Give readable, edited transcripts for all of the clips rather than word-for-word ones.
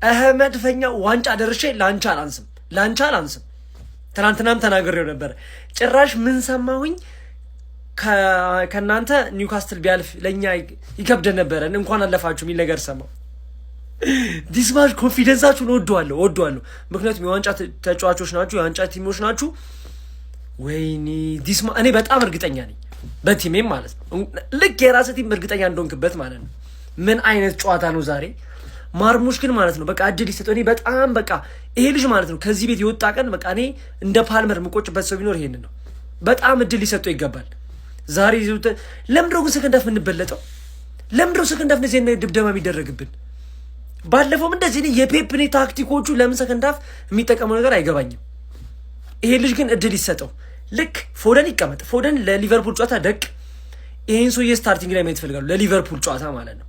እህ መድፈኛ ዋንጫ ደርሼ ላንቻ አላንስም፣ ላንቻ አላንስም። ትናንትናም ተናግሬው ነበረ። ጭራሽ ምን ሰማሁኝ? ከእናንተ ኒውካስትል ቢያልፍ ለእኛ ይከብደን ነበረ፣ እንኳን አለፋችሁ የሚል ነገር ሰማሁ። This much confidence ኣችሁን እወደዋለሁ፣ እወደዋለሁ። ምክንያቱም የዋንጫ ተጫዋቾች ናችሁ፣ የዋንጫ team ኦች ናችሁ። ወይኔ this እኔ በጣም እርግጠኛ ነኝ በ team ኤም ማለት ነው። ልክ የራስህ team እርግጠኛ እንደሆንክበት ማለት ነው። ምን አይነት ጨዋታ ነው ዛሬ? ማርሙሽ ግን ማለት ነው በቃ እድል ይሰጠው። እኔ በጣም በቃ ይሄ ልጅ ማለት ነው ከዚህ ቤት የወጣ ቀን በቃ እኔ እንደ ፓልመር የምቆጭበት ሰው ቢኖር ይሄንን ነው። በጣም እድል ሊሰጠው ይገባል። ዛሬ ለምንድነው ግን second half የምንበለጠው? ለምንድነው second half እንደዚህ አይነት ድብደባ የሚደረግብን? ባለፈውም እንደዚህ እኔ የፔፕኔ ታክቲኮቹ ለምን second half የሚጠቀመው ነገር አይገባኝም። ይሄ ልጅ ግን እድል ይሰጠው። ልክ ፎደን ይቀመጥ። ፎደን ለሊቨርፑል ጨዋታ ደቅ ይሄን ሰውዬ starting ላይ ማየት ይፈልጋሉ። ለሊቨርፑል ጨዋታ ማለት ነው።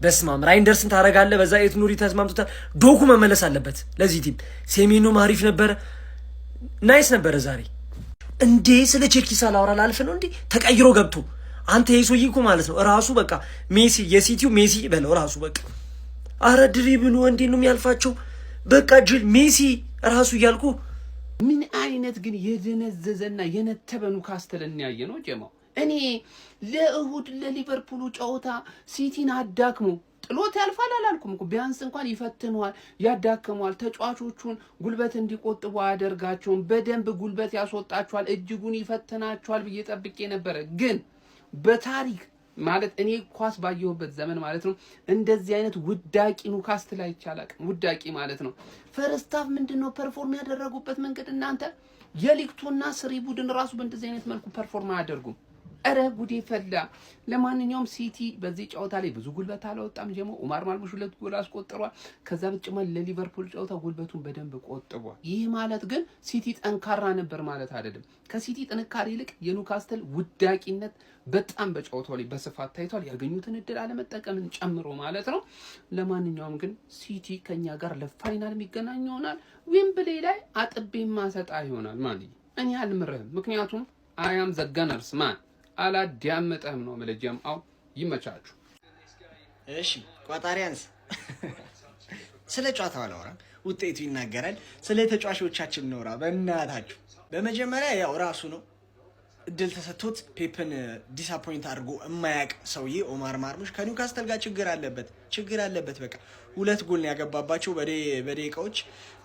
በስማም ራይንደርስን ታረጋለህ። በዛ ኤት ኑሪ ተስማምቶታል። ዶኩ መመለስ አለበት ለዚህ team። ሴሜኖም አሪፍ ነበረ፣ nice ነበረ ዛሬ። እንዴ ስለ ቼርኪ ሳላወራ ላልፍ ነው እንዴ? ተቀይሮ ገብቶ አንተ ይሄ ሰውዬ እኮ ማለት ነው ራሱ በቃ ሜሲ፣ የሲቲው ሜሲ በለው ራሱ በቃ። አረ dribble ኡ እንዴ ነው የሚያልፋቸው? በቃ ጅል ሜሲ ራሱ እያልኩ። ምን አይነት ግን የደነዘዘና የነተበ ኑካስትል ያየ ነው ጀማው። እኔ ለእሁድ ለሊቨርፑሉ ጨዋታ ሲቲን አዳክሞ ጥሎት ያልፋል አላልኩም እኮ። ቢያንስ እንኳን ይፈትነዋል፣ ያዳክመዋል። ተጫዋቾቹን ጉልበት እንዲቆጥቡ አያደርጋቸውም። በደንብ ጉልበት ያስወጣቸዋል፣ እጅጉን ይፈትናቸዋል ብዬ ጠብቄ ነበረ። ግን በታሪክ ማለት እኔ ኳስ ባየሁበት ዘመን ማለት ነው እንደዚህ አይነት ውዳቂ ኑካስትል አይቼ አላውቅም። ውዳቂ ማለት ነው። First half ምንድን ነው perform ያደረጉበት መንገድ? እናንተ የ League Two ና Three ቡድን ራሱ በእንደዚህ አይነት መልኩ perform አያደርጉም። እረ ጉዴ ፈላ። ለማንኛውም ሲቲ በዚህ ጨዋታ ላይ ብዙ ጉልበት አላወጣም። ጀሞ ኡማር ማርሙሽ ሁለት ጎል አስቆጥሯል። ከዛ በተጨማሪ ለሊቨርፑል ጨዋታ ጉልበቱን በደንብ ቆጥቧል። ይህ ማለት ግን ሲቲ ጠንካራ ነበር ማለት አይደለም። ከሲቲ ጥንካሬ ይልቅ የኑካስትል ውዳቂነት በጣም በጨዋታው ላይ በስፋት ታይቷል። ያገኙትን እድል አለመጠቀምን ጨምሮ ማለት ነው። ለማንኛውም ግን ሲቲ ከኛ ጋር ለ final የሚገናኝ ይሆናል። ዊምብሌ ላይ አጥቤ ማሰጣ ይሆናል ማለት እኔ አልምርህም። ምክንያቱም I am the Gunners man፣ አላዳምጠህም ነው የምልህ። ጀምአው ይመቻችሁ። እሺ ቋጣሪያንስ፣ ስለ ጨዋታው አላወራም፣ ውጤቱ ይናገራል። ስለ ተጫዋቾቻችን እናውራ በእናታችሁ። በመጀመሪያ ያው ራሱ ነው እድል ተሰጥቶት ፔፕን disappoint አድርጎ የማያውቅ ሰውዬ ኦማር ማርሙሽ ከኒውካስተል ጋር ችግር አለበት፣ ችግር አለበት። በቃ ሁለት ጎል ነው ያገባባቸው በደቂቃዎች፣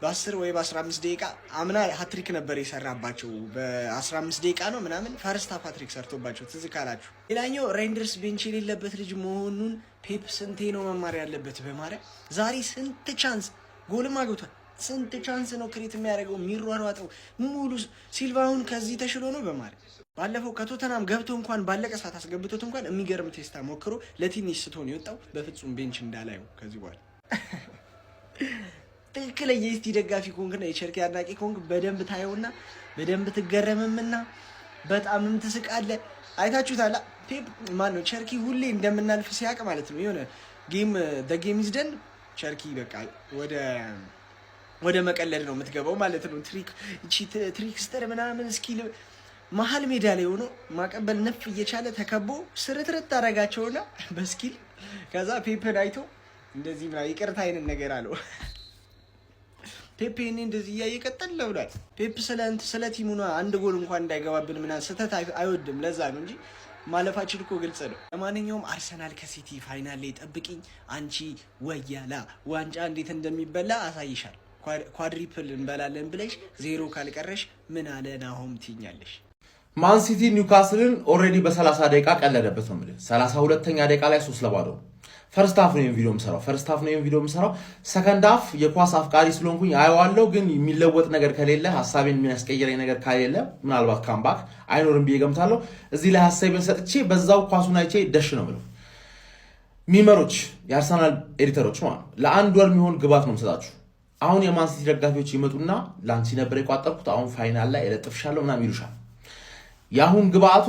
በ10 ወይ በ15 ደቂቃ። አምና ሀትሪክ ነበር የሰራባቸው፣ በ15 ደቂቃ ነው ምናምን first half ሀትሪክ ሰርቶባቸው ትዝ ካላችሁ። ሌላኛው ሬንደርስ bench የሌለበት ልጅ መሆኑን ፔፕ ስንቴ ነው መማር ያለበት? በማርያም ዛሬ ስንት chance፣ ጎልም አግብቷል። ስንት chance ነው create የሚያደርገው የሚሯሯጠው? ሙሉ ሲልቫውን ከዚህ ተሽሎ ነው በማርያም። ባለፈው ከቶተናም ገብቶ እንኳን ባለቀ ሰዓት አስገብቶት እንኳን የሚገርም ቴስታ ሞክሮ ለትንሽ ስቶን የወጣው። በፍጹም bench እንዳላየው ከዚህ በኋላ። ትክክለኛ የሲቲ ደጋፊ ከሆንክና የቸርኪ አድናቂ ከሆንክ በደንብ ታየውና በደንብ ትገረምምና በጣምም ትስቃለህ። አይታችሁታል። ፔፕ ማን ነው ቸርኪ ሁሌ እንደምናልፍ ሲያውቅ ማለት ነው የሆነ game game is done፣ ቸርኪ በቃ ወደ መቀለድ ነው የምትገባው ማለት ነው። Trickster ምናምን skill መሀል ሜዳ ላይ ሆኖ ማቀበል ነፍ እየቻለ ተከቦ ስርትርት አደረጋቸውና በ skill ከዛ ፔፕን አይቶ እንደዚህ ምናምን ይቅርታ አይነት ነገር አለው። ፔፕ ይሄኔ እንደዚህ እያየ ቀጠል ብሏል። ፔፕ ስለ team ኡ ነው አንድ ጎል እንኳን እንዳይገባብን ምናምን ስህተት አይወድም። ለዛ ነው እንጂ ማለፋችን እኮ ግልጽ ነው። ለማንኛውም አርሰናል ከሲቲ final ላይ ጠብቂኝ። አንቺ ወያላ ዋንጫ እንዴት እንደሚበላ አሳይሻል። Quadruple እንበላለን ብለሽ ዜሮ ካልቀረሽ ምን አለ ናሆም ትይኛለሽ። ማን ሲቲ ኒውካስልን already በ30 ደቂቃ ቀለደበት ነው የምልህ። 32ኛ ደቂቃ ላይ 3-0። First half ነው ቪዲዮ የምሰራው። First half ነው ቪዲዮ የምሰራው። Second half የኳስ አፍቃሪ ስለሆንኩኝ አየዋለሁ፣ ግን የሚለወጥ ነገር ከሌለ፣ ሀሳቤን የሚያስቀይረኝ ነገር ከሌለ ምናልባት comeback አይኖርም ብዬ ገምታለሁ። እዚህ ላይ ሀሳቤን ሰጥቼ በዛው ኳሱን አይቼ ደሽ ነው የምለው። Memer ኦች፣ የአርሰናል editor ኦች ማለት ለአንድ ወር የሚሆን ግባት ነው የምሰጣችሁ። አሁን የማን ሲቲ ደጋፊዎች ይመጡና ለአንቺ ነበር የቋጠርኩት፣ አሁን final ላይ እለጥፍሻለሁ ምናምን ይሉሻል። የአሁን ግብአቱ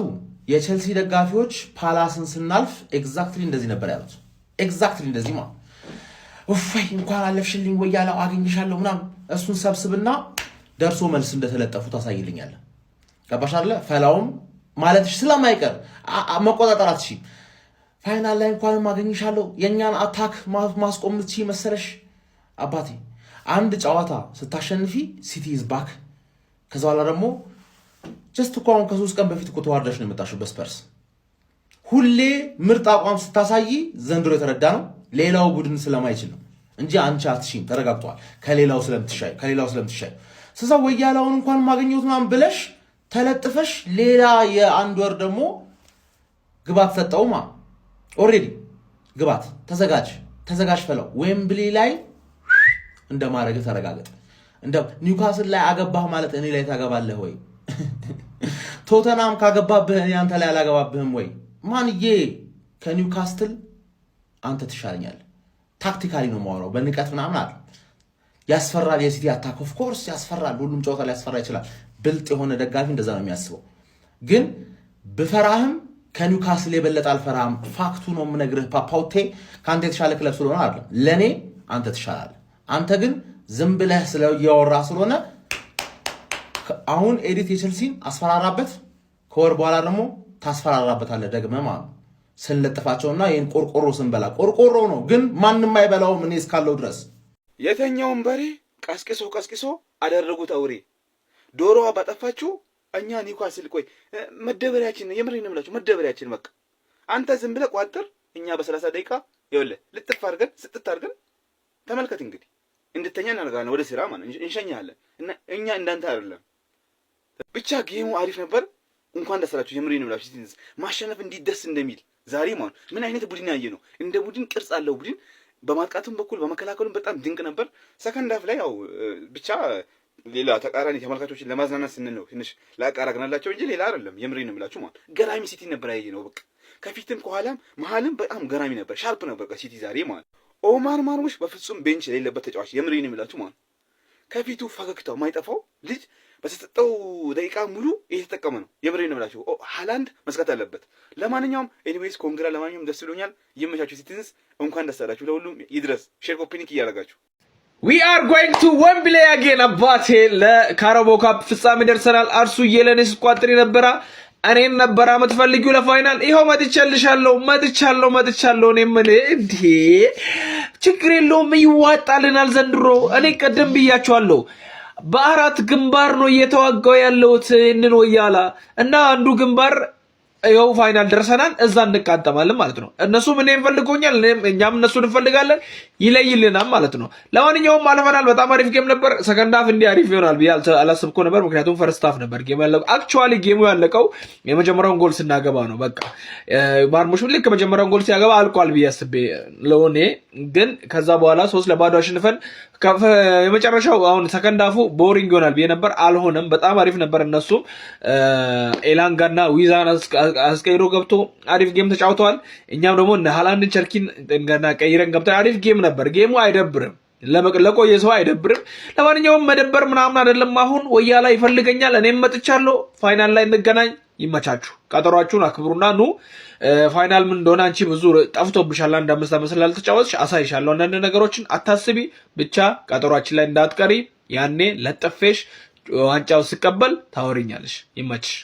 የቼልሲ ደጋፊዎች ፓላስን ስናልፍ exactly እንደዚህ ነበር ያሉት። Exactly እንደዚህ ማለት እፎይ እንኳን አለፍሽልኝ ወይ ያለው አገኝሻለሁ ምናምን። እሱን ሰብስብና ደርሶ መልስ እንደተለጠፉ ታሳይልኛለህ። ገባሽ አይደለ? ፈላውም ማለትሽ ስለማይቀር መቆጣጠር አትችይም። Final ላይ እንኳንም አገኝሻለሁ፣ የእኛን attack ማስቆም ምትችይ መሰለሽ? አባቴ። አንድ ጨዋታ ስታሸንፊ City is back። ከዛ በኋላ ደግሞ just እኮ አሁን ከ3 ቀን በፊት እኮ ተዋርደሽ ነው የመጣሽው በስፐርስ። ሁሌ ምርጥ አቋም ስታሳይ ዘንድሮ የተረዳ ነው ሌላው ቡድን ስለማይችል ነው እንጂ አንቺ አትሺም፣ ተረጋግጧል። ከሌላው ስለምትሻይ ስዛ ወያላውን እንኳን ማገኘት ምናምን ብለሽ ተለጥፈሽ ሌላ የአንድ ወር ደግሞ ግባት ሰጠውማ። Already ግባት፣ ተዘጋጅ፣ ተዘጋጅ ፈለው ዌምብሊ ላይ እንደማድረግ ተረጋገጥ። እንደ ኒውካስል ላይ አገባህ ማለት እኔ ላይ ታገባለህ ወይ? ቶተናም ካገባብህ እኔ አንተ ላይ አላገባብህም ወይ? ማንዬ ከኒውካስትል አንተ ትሻለኛለህ። Tactically ነው የማወራው፣ በንቀት ምናምን አለ። ያስፈራል። የሲቲ attack of course ያስፈራል። ሁሉም ጨዋታ ሊያስፈራ ይችላል። ብልጥ የሆነ ደጋፊ እንደዛ ነው የሚያስበው። ግን ብፈራህም ከኒውካስል የበለጠ አልፈራህም። Fact ኡ ነው የምነግርህ። ፓፓውቴ ከአንተ የተሻለ ክለብ ስለሆነ አይደለም፣ ለእኔ አንተ ትሻላለህ። አንተ ግን ዝም ብለህ ስለእያወራ ስለሆነ አሁን edit የቸልሲን አስፈራራበት፣ ከወር በኋላ ደግሞ ታስፈራራበታለህ ደግመህ ማለት ነው። ስንለጥፋቸውና ይህን ቆርቆሮ ስንበላ ቆርቆሮ ነው ግን ማንም አይበላውም እኔ እስካለው ድረስ። የተኛውን በሬ ቀስቅሶ ቀስቅሶ አደረጉት አውሬ። ዶሮዋ ባጠፋችው እኛ ኒውካስል ቆይ መደበሪያችን፣ የምሬን ነው የምላችሁ መደበሪያችን። በቃ አንተ ዝም ብለህ ቋጥር፣ እኛ በ30 ደቂቃ ይኸውልህ ልጥፍ አድርገን ስጥት አድርገን ተመልከት እንግዲህ እንድተኛ እናደርጋለን። ወደ ስራ ማለት እንሸኛለን። እና እኛ እንዳንተ አይደለም። ብቻ game ኡ አሪፍ ነበር። እንኳን ደስ አላችሁ። የምሬን ነው የምላችሁ ማሸነፍ እንዴት ደስ እንደሚል ዛሬ ማለት ምን አይነት ቡድን ያየ ነው። እንደ ቡድን ቅርጽ አለው ቡድን በማጥቃቱም በኩል በመከላከሉም በጣም ድንቅ ነበር። Second half ላይ ያው ብቻ ሌላ ተቃራኒ ተመልካቾችን ለማዝናናት ስንል ነው ትንሽ ላቅ አደረግናላቸው እንጂ ሌላ አይደለም። የምሬን ነው የምላችሁ ማለት ገራሚ ሲቲ ነበር ያየ ነው። በቃ ከፊትም ከኋላም መሀልም በጣም ገራሚ ነበር፣ sharp ነበር ሲቲ ዛሬ ማለት። ኦማር ማርሙሽ በፍጹም bench የሌለበት ተጫዋች፣ የምሬን ነው የምላችሁ ማለት ከፊቱ ፈገግታው የማይጠፋው ልጅ በተሰጠው ደቂቃ ሙሉ እየተጠቀመ ነው። የምሬን ነው የምላችሁ። ሃላንድ መስጋት አለበት። ለማንኛውም anyways congra፣ ለማንኛውም ደስ ብሎኛል። ይመቻችሁ Citizens፣ እንኳን ደስ አላችሁ። ለሁሉም ይድረስ። Share copy link እያደረጋችሁ። We are going to Wembley again አባቴ። ለ Carabao Cup ፍጻሜ ደርሰናል። አርሱ የለኔ ስትቋጥር የነበረ እኔን ነበረ የምትፈልጊው ለ final። ይኸው መጥቻልሻለሁ፣ መጥቻለሁ፣ መጥቻለሁ። እኔ የምልህ እንዴ ችግር የለውም ይዋጣልናል ዘንድሮ። እኔ ቀደም ብያቸዋለሁ። በአራት ግንባር ነው እየተዋጋው ያለሁት ይህንን ወያላ እና አንዱ ግንባር ይኸው final ደርሰናል። እዛ እንቃጠማለን ማለት ነው። እነሱም እኔን ፈልጎኛል፣ እኛም እነሱን እንፈልጋለን። ይለይልናል ማለት ነው። ለማንኛውም አልፈናል። በጣም አሪፍ game ነበር። Second half እንዲህ አሪፍ ይሆናል ብዬ አላሰብኩ ነበር። ምክንያቱም first half ነበር game ያለቀው። Actually game ኡ ያለቀው የመጀመሪያውን ጎል ስናገባ ነው። በቃ ማርሙሽ ልክ መጀመሪያውን ጎል ሲያገባ አልቋል ብዬ አስቤ ለሆኔ፣ ግን ከዛ በኋላ 3-0 አሸንፈን የመጨረሻው አሁን second half ኡ boring ይሆናል ብዬ ነበር። አልሆነም። በጣም አሪፍ ነበር። እነሱም ኤላንጋና ዊዛን አስቀይሮ ገብቶ አሪፍ game ተጫውተዋል። እኛም ደግሞ እነ ሃላንድን ቸርኪን ገና ቀይረን ገብተን አሪፍ game ነበር። Game ኡ አይደብርም፣ ለቆየ ሰው አይደብርም። ለማንኛውም መደበር ምናምን አይደለም። አሁን ወያላ ይፈልገኛል፣ እኔም መጥቻለሁ። Final ላይ እንገናኝ። ይመቻችሁ። ቀጠሯችሁን አክብሩና ኑ። Final ምን እንደሆነ አንቺ ብዙ ጠፍቶብሻል። አንድ 5 ዓመት ስላልተጫወትሽ አሳይሻለሁ አንዳንድ ነገሮችን። አታስቢ፣ ብቻ ቀጠሯችን ላይ እንዳትቀሪ። ያኔ ለጥፌሽ ዋንጫው ስቀበል ታወሪኛለሽ። ይመችሽ።